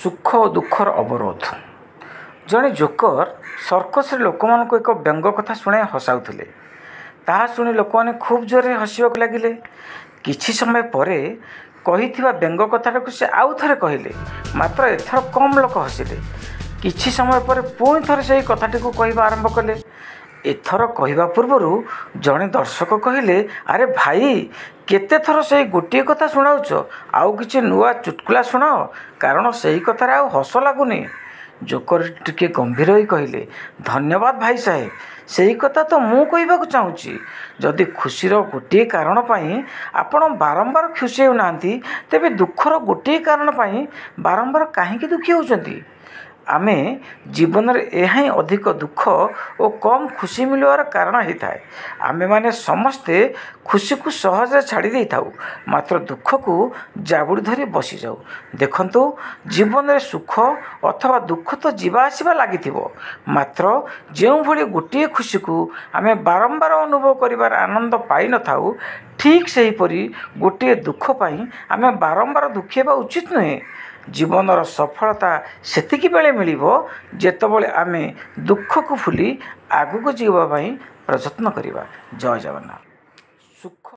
ସୁଖ ଓ ଦୁଃଖର ଅବରୋଧ। ଜଣେ ଜୋକର ସର୍କସରେ ଲୋକମାନଙ୍କୁ ଏକ ବ୍ୟଙ୍ଗ କଥା ଶୁଣାଇ ହସାଉଥିଲେ। ତାହା ଶୁଣି ଲୋକମାନେ ଖୁବ୍ ଜୋରରେ ହସିବାକୁ ଲାଗିଲେ। କିଛି ସମୟ ପରେ କହିଥିବା ବ୍ୟଙ୍ଗ କଥାଟାକୁ ସେ ଆଉ ଥରେ କହିଲେ, ମାତ୍ର ଏଥର କମ୍ ଲୋକ ହସିଲେ। କିଛି ସମୟ ପରେ ପୁଣି ଥରେ ସେହି କଥାଟିକୁ କହିବା ଆରମ୍ଭ କଲେ। ଏଥର କହିବା ପୂର୍ବରୁ ଜଣେ ଦର୍ଶକ କହିଲେ, ଆରେ ଭାଇ, କେତେଥର ସେଇ ଗୋଟିଏ କଥା ଶୁଣାଉଛ? ଆଉ କିଛି ନୂଆ ଚୁଟକୁଲା ଶୁଣାଅ, କାରଣ ସେହି କଥାରେ ଆଉ ହସ ଲାଗୁନି। ଜୋକର ଟିକିଏ ଗମ୍ଭୀର ହୋଇ କହିଲେ, ଧନ୍ୟବାଦ ଭାଇ ସାହେବ, ସେହି କଥା ତ ମୁଁ କହିବାକୁ ଚାହୁଁଛି। ଯଦି ଖୁସିର ଗୋଟିଏ କାରଣ ପାଇଁ ଆପଣ ବାରମ୍ବାର ଖୁସି ହେଉନାହାନ୍ତି, ତେବେ ଦୁଃଖର ଗୋଟିଏ କାରଣ ପାଇଁ ବାରମ୍ବାର କାହିଁକି ଦୁଃଖୀ ହେଉଛନ୍ତି? ଆମେ ଜୀବନରେ ଏହା ହିଁ ଅଧିକ ଦୁଃଖ ଓ କମ୍ ଖୁସି ମିଳିବାର କାରଣ ହୋଇଥାଏ। ଆମେମାନେ ସମସ୍ତେ ଖୁସିକୁ ସହଜରେ ଛାଡ଼ି ଦେଇଥାଉ, ମାତ୍ର ଦୁଃଖକୁ ଜାବୁଡ଼ି ଧରି ବସିଯାଉ। ଦେଖନ୍ତୁ, ଜୀବନରେ ସୁଖ ଅଥବା ଦୁଃଖ ତ ଯିବା ଆସିବା ଲାଗିଥିବ, ମାତ୍ର ଯେଉଁଭଳି ଗୋଟିଏ ଖୁସିକୁ ଆମେ ବାରମ୍ବାର ଅନୁଭବ କରିବାର ଆନନ୍ଦ ପାଇନଥାଉ, ଠିକ୍ ସେହିପରି ଗୋଟିଏ ଦୁଃଖ ପାଇଁ ଆମେ ବାରମ୍ବାର ଦୁଃଖୀ ହେବା ଉଚିତ ନୁହେଁ। ଜୀବନର ସଫଳତା ସେତିକି ବେଳେ ମିଳିବ, ଯେତେବେଳେ ଆମେ ଦୁଃଖକୁ ଭୁଲି ଆଗକୁ ଯିବା ପାଇଁ ପ୍ରଯତ୍ନ କରିବା। ଜୟ ଜଗନ୍ନାଥ।